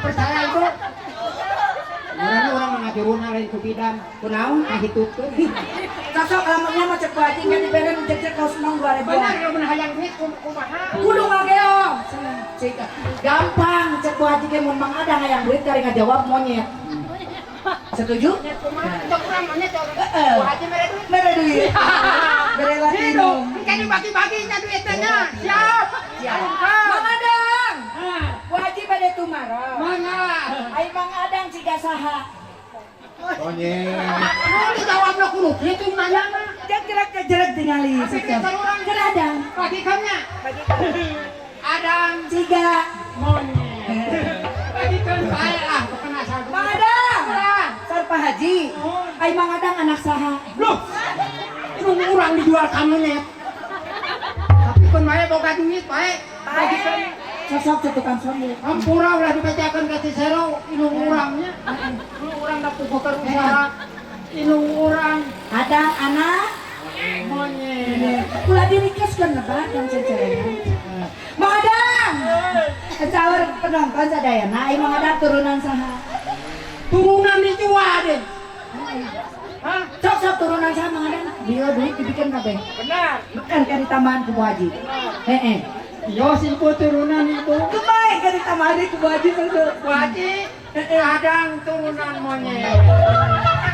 Percaya, Ibu. Urang urang mah ngajuruna lain ku bidan. Kunaon? Ngahitupkeun. Sosok lamunnya mah cek Bu Haji nya dibere nu cek kaos nong 2000. Benar lamun hayang duit kumaha? Kudu ngageo. Cik, gampang cek Bu Haji ge mun Mang Adang hayang duit kari ngajawab monyet. Setuju? Kumaha? Cok urang monyet cok. Heeh. Bu Haji mere duit. Mere duit. Bere Hidup, latino. kan dibagi-baginya duitnya nya. Siap. Siap. Mang Adang. Ah, Bu Haji bade tumaros. Mangga. Ai Mang Adang siga saha? Monyet. Nu dijawabna kudu kitu nanya mah. Jegrek jegrek tingali. Tapi kita urang. Keur Adang. Bagikan nya. Adang Siga. Monyet. Bagikeun bae ah pokona asal. Mang Adang. Urang. Sar Pak Haji. Ai Mang Adang anak saha? Loh. Indung urang dijual ka monyet. Tapi keun wae boga duit bae. Bagikeun. Sosok teh tukang sound. Hampura ulah dibejakeun ka Cisero, indung urang nya. Indung urang da puguh keur usaha. Indung urang Adang anak monyet. Ulah dirikeskeun lebat dan cencerena. Mang Adang. Saur penonton sadayana ai Mang Adang turunan saha? Turunan dijual deh. Hah? Sok sok turunan saha Mang Adang? Dia duit dibikin kabeh. Benar. Bukan kan ditambahan ku Bu Haji. Heeh. Yo si ibu turunan ibu. Kumaha kan ditambahan ku Bu Haji sok. Bu Haji, Adang turunan monyet.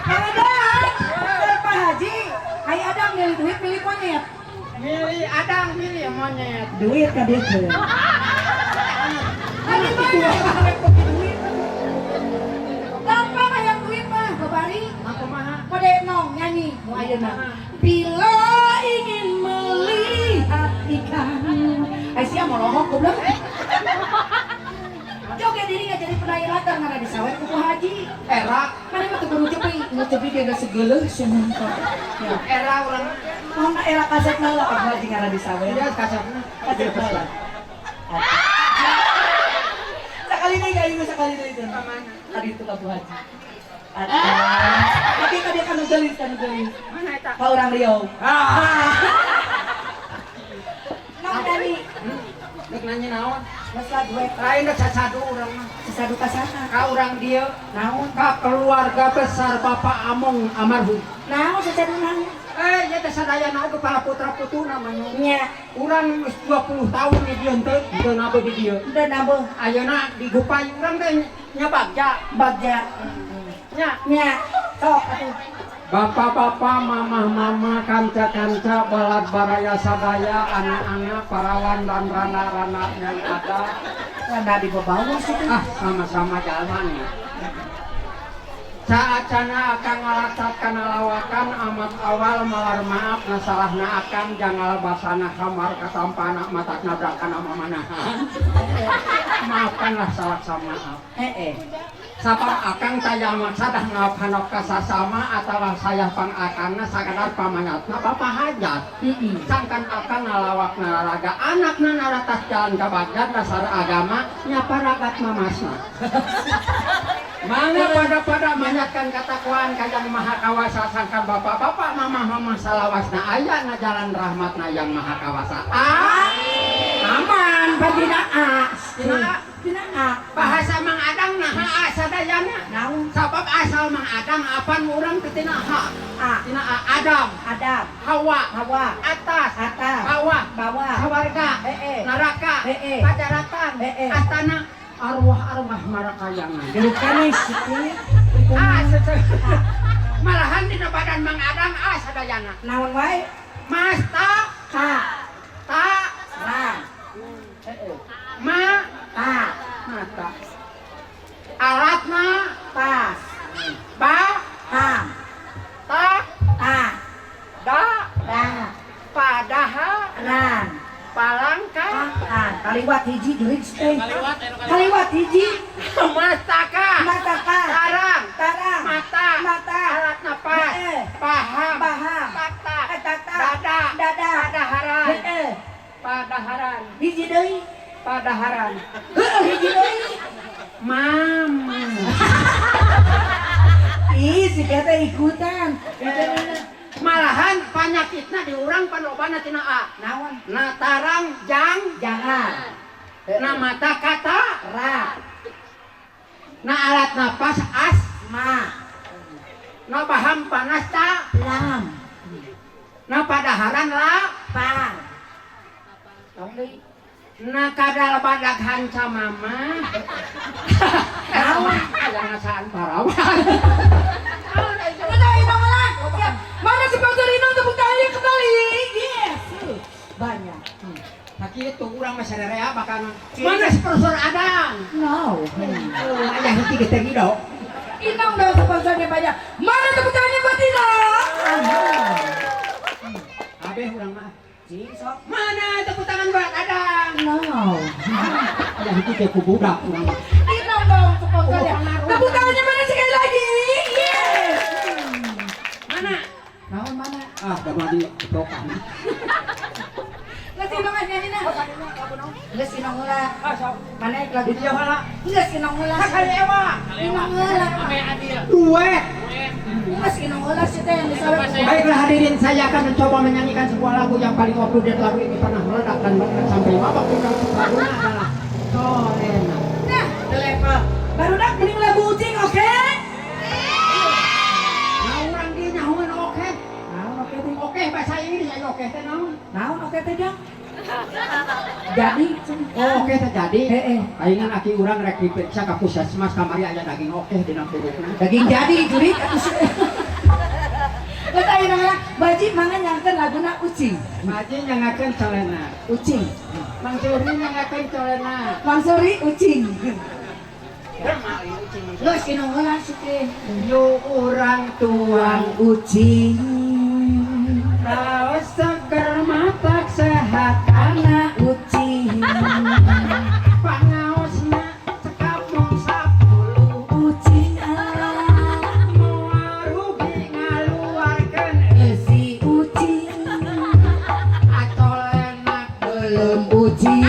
Mang Adang. Saur Pak Haji, ai Adang milih duit milih monyet. Milih Adang milih monyet. Duit ka dieu teh. Ari mah duit. Gampang hayang duit mah, babari. Aku mah. Kode nong nyanyi nu ayeuna. Bila ingin melihat ikan. Ai sia molohok goblok. Joget diri nggak jadi penari latar ngara disawet ku Bu Haji. Era, Mana mah tuh ngucepi, ngucepi dia geus segeuleuh sia nonton. Ya. Era urang. Mana era kasetna lah Pak Bu Haji ngara disawet. Dia kasarna. Kasetna lah. Sekali deui ka ieu, sekali deui itu. Mana? Tadi itu ka Bu Haji. Tapi ka dia kanu geulis, kanu geulis. Mana eta? Ka urang Riau. Ah. Nong nyanyi. Rek nanya naon? Geus lah duet. Lain rek sasadu urang mah. Sasadu ka saha? Ka urang dieu, Naon? Ka keluarga besar Bapak Among almarhum. Naon sasadu naon? Eh, ya teh sadayana oge para putra putu namanya. Nya, Urang geus 20 tahun di dieu teu, teu nabeuh di dieu. Udah nambah. Ayeuna digupay urang teh nya bagja. Bagja. Nya. Nya, sok atuh. Bapak-bapak, mamah-mama, kanca-kanca, balad baraya sadaya, anak-anak, parawan dan rana-rana yang ada. Rana di bawah sih. Ah, sama-sama jalan ya. Saacana akan ngalatat kana lawakan amat awal malar maaf nasalahna akan jangal basana kamar katampana matak nabrak kana mamanahan. Maafkanlah salah sama maaf. Heeh. Sabab akang taya maksa dah ngap ka sasama atawa saya pang akangna sakadar pamanyatna bapak hajat. Sangkan akang ngalawak nalaraga anakna naratas jalan kabagja dasar agama nyapa ragat mamasna. Mangga pada-pada manyatkan katakwaan ka Yang Maha Kawasa sangkan bapak-bapak mama-mama salawasna aya na jalan rahmatna Yang Maha Kawasa. Ah, Aman, pan dina A. Dina A. Dina A. Bahasa Mang Adang naha A sadayana. Naon? Sabab asal Mang Adang apan urang teh tina H. A. Tina A Adam, Adam, Hawa, Hawa, atas, atas, bawah, bawah, sawarga, Heeh. neraka, Heeh. pajaratan, Heeh. astana, arwah-arwah marakayangan. Gerukanis kitu. Ah, malahan dina badan Mang Adang ah sadayana. Naon wae? Mas ta, Ka, ta, rang. Heeh. Ma, Ta, mata. Alatna, pas, ba, ham, ta, ta, da, ra, padaha, ran, palangka, an. Kaliwat hiji deui teh. Kaliwat hiji. Mastaka, Mataka, tarang, tarang, mata, mata, alat napas, Heeh. paham, Paham, tata, tata, dada, dada, padaharan, heeh. Padaharan, Hiji deui. Padaharan, Heeh, hiji deui. Mama. Ih, si kata ikutan. Malahan panyakitna di urang panlobana tina A. Naon? Na tarang jang, Jangan. Na mata kata, Ra. Na alat napas as. Ma. Na paham panas ta. Lam. Na padaharan la. Pa. Tong deui. Na kadal badag hanca mama. Naon? Aya ngasaan parawan. Udah, Inong lah. Siap. Mana sponsor Inong, tepuk tangannya kembali. Yes. Banyak. Nah kitu urang mah sarerea bakal mana sponsor Adang? No. Oh, aya heuti ge teh gido. Inong dong sponsornya banyak. Mana tepuk tangannya buat Inong? Kabeh urang mah. Cing sok. Mana tepuk tangan buat Adang? No. Aya heuti ge ku budak urang mah. Inong dong sponsornya. Oh, pengaruh. Tepuk tangannya mana sekali lagi? Yes. Mana? Naon mana? Ah, da mah di keprokan. Geus Inong nyanyi na. Geus Inong heula. Ah, sok. Mana ek lagu Di dieu heula. Geus Inong heula. Sakali ewa. Inong heula. Duet. Geus Inong heula sih teh yang disawe. Baiklah hadirin, saya akan mencoba menyanyikan sebuah lagu yang paling up to date. Lagu ini pernah meledak dan bahkan sampai mabok. Lagunya adalah Sorena. Nah, level. Barudak mending lagu ucing, oke? Nah, urang dieu nyahoeun oke. Naon oke teh? Oke bahasa Inggris aya oke teh naon? Naon oke teh, Jang? Jadi, Oh, oke teh jadi. Heeh. Ayeuna aki urang rek diperiksa ka puskesmas kamari aya daging oke dina purukna. Daging jadi jurik atuh sih. Geus ayeuna mah Baji mangga nyangkeun laguna ucing. Baji nyangakeun colena. Ucing. Mang Suri nyangakeun colena. Mang Suri ucing. Ucing. Geus Inong heula sih teh. Yuk urang tuang Ucing. Raos seger matak sehat Karena ucing. Pangaosna cekap mung 10. Ucing ah. Moal rugi ngaluarkeun Eusi ucing. Acolenak Belum ucing.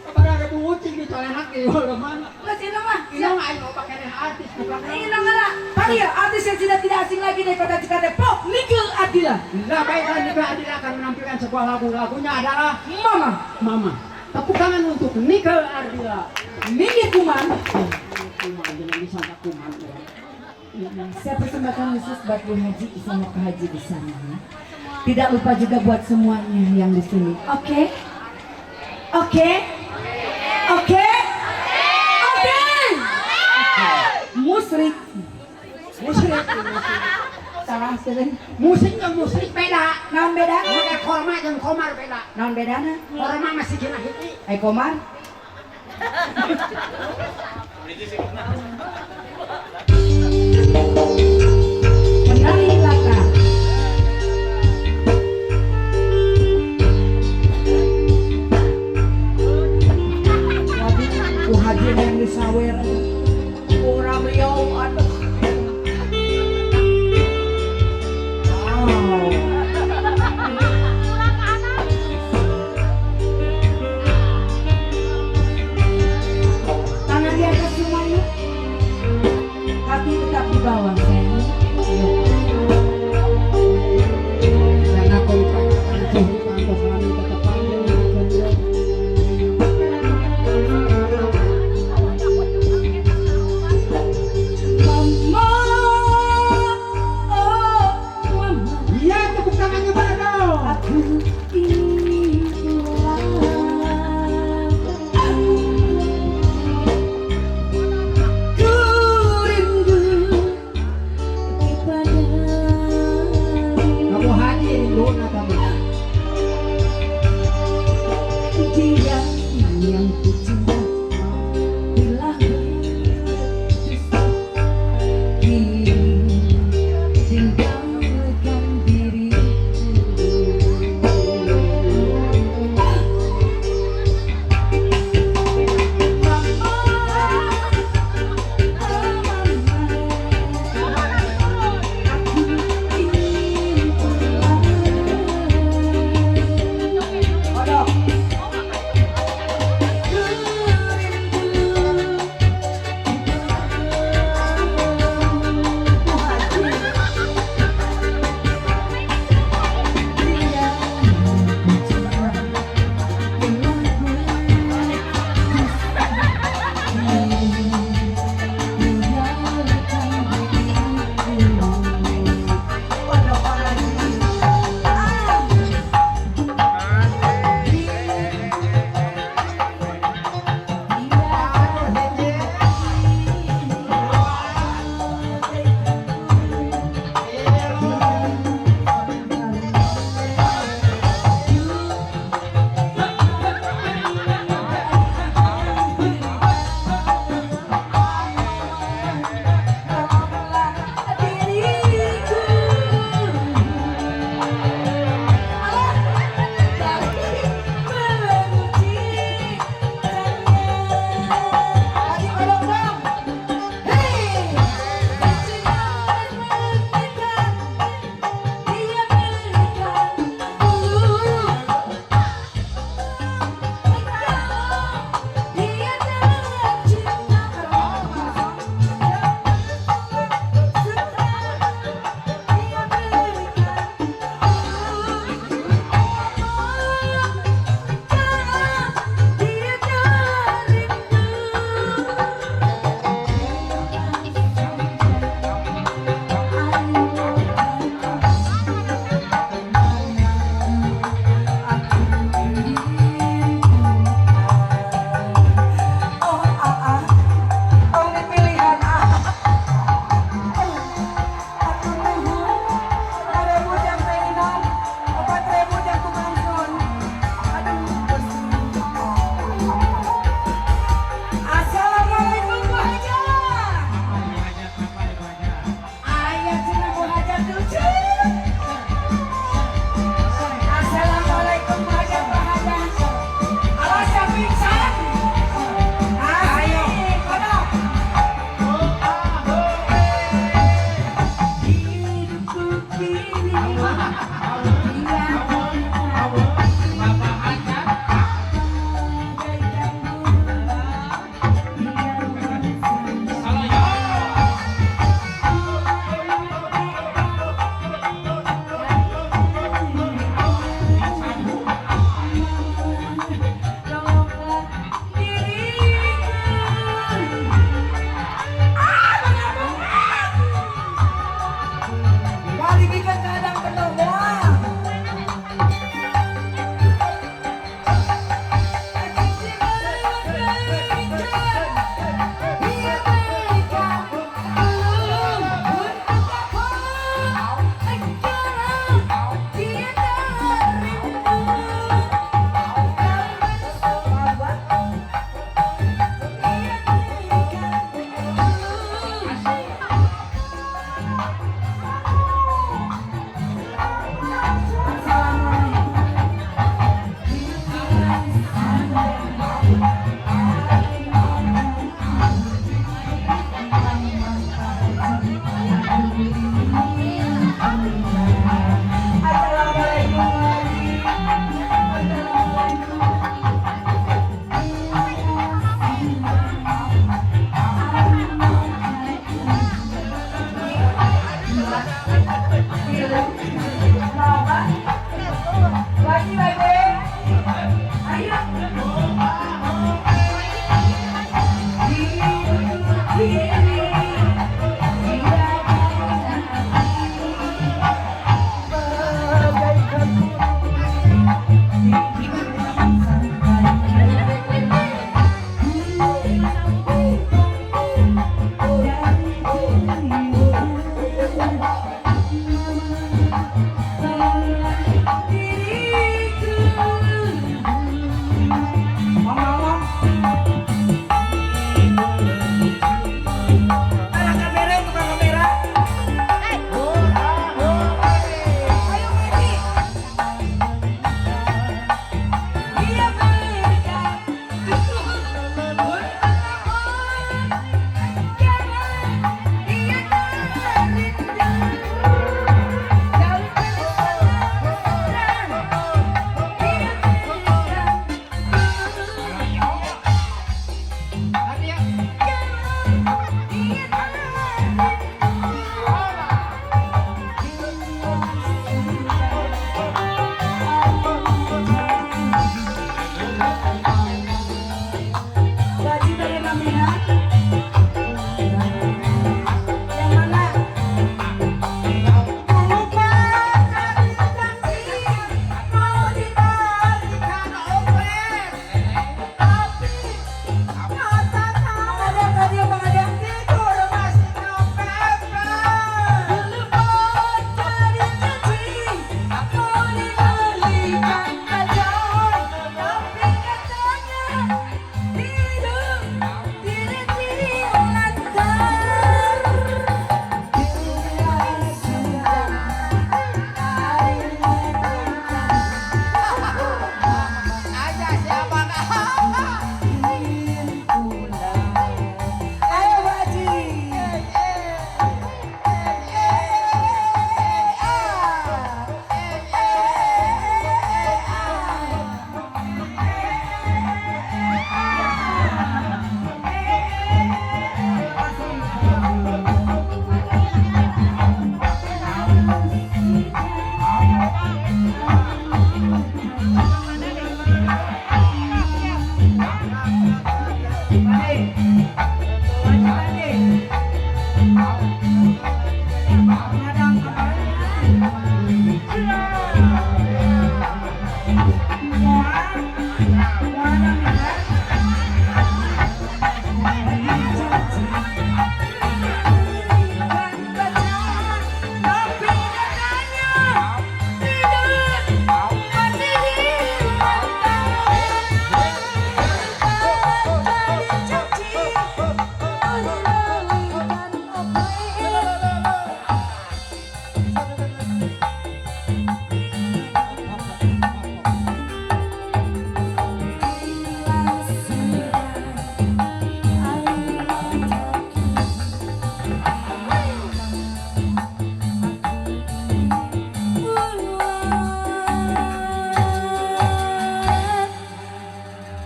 Kepada ribu ucing di colenak di mana? Geus Inong mah. Inong aing loba keneh artis bukan. Inong heula. Panggil artis yang sudah tidak asing lagi dari kota Jakarta Pop, Nike Ardilla. Nah, baiklah, Nike Ardilla akan menampilkan sebuah lagu. Lagunya adalah Mama. Mama. Tepuk tangan untuk Nike Ardilla. Mimi Kuman. Kuman, jangan disangka kuman. Saya persembahkan khusus buat Bu Haji sama Pak Haji di sana ya. Tidak lupa juga buat semuanya yang di sini. Oke? Oke? Oke? Oke? Musrik. Musrik. Salah sering. Musik jeung musrik beda. Naon bedana? Model korma jeung komar beda. Naon bedana? Korma masih kena hiji. Eh komar? Menari latar. Waduh, Bu Haji yang disawer. Kurang riau aduh. Wow. Tangan di atas semuanya. Kaki tetap di bawah, sayang. Karena kontrak kami tetap panggil.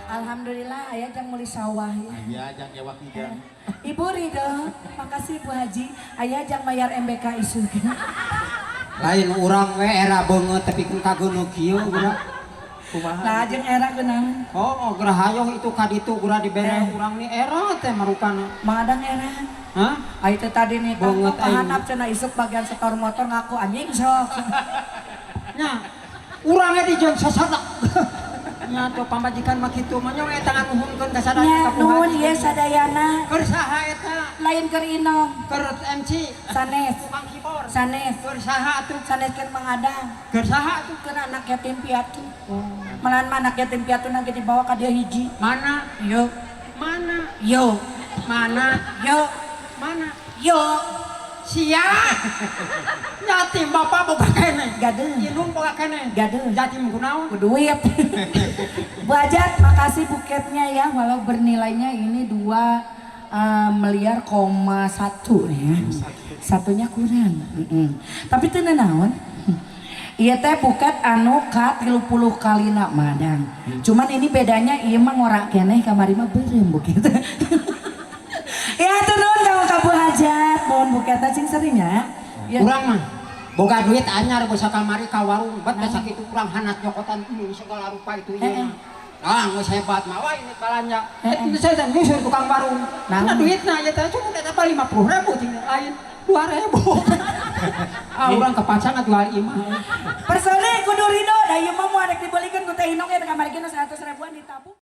Alhamdulillah aya jang meuli sawah ya. Iya, jang jawab ijang. Ibu Ridho, makasih Bu Haji. Aya jang bayar MBK isu. Lain urang we era beungeut tapi kun kageuneuh kieu geura. Kumaha? Nah, jeung era kunaon? Oh, geura hayoh itu ka ditu geura dibere urang ni era teh marukana. Mangadang era. Hah? Ai teh tadi nih Beungeut aing. kahanap cenah isuk bagian setor motor ngaku anjing sok. Nya, urang ge dijeun sasadak. Nya tuh pamajikan mah kitu mah nya we eta nganuhunkeun ka sadaya Nya ka Bu nuhun Haji. ieu sadayana. Keur saha eta? Lain keur inong, Keur MC, sanes, tukang keyboard. sanes, Keur saha atuh? sanes keur mangadang. Keur saha atuh? Keur anak yatim piatu. Malahan mah anak yatim piatu nanti dibawa ka dia hiji. Mana? Yo, Mana? yo, Mana? yo, Mana? yo. Sia. Yatim bapak boga keneh. Gaduh. Indung boga keneh. Gaduh. Yatim kunaon? Ku duit. Bu Hajat, makasih buketnya ya, walau bernilainya ini 2 miliar 1 ya. Satunya kurang. Tapi teu naon. Ieu teh buket anu ka 30 kalina madang. Cuman ini bedanya ieu mah ngorak keneh kamari mah beureum buket. Ya turun kamu ka Bu Hajat, mohon buketna cing sering ya. Ya. Urang mah boga duit anyar bosa kamari ka warung, bet teh sakitu urang hanat nyokotan segala rupa itu ieu mah. Ah, geus hebat mah, wah ini balanja. Itu saya teh nyusur tukang warung. Nah. Nah, duitna ieu teh cukup eta 50.000 cing lain 2.000. Ah, urang kepaksa ngajual imah. Personil kudu ridho, da ieu mah moal rek dibelikeun ku teh Inong ge kamari ge 100 ribuan ditabung.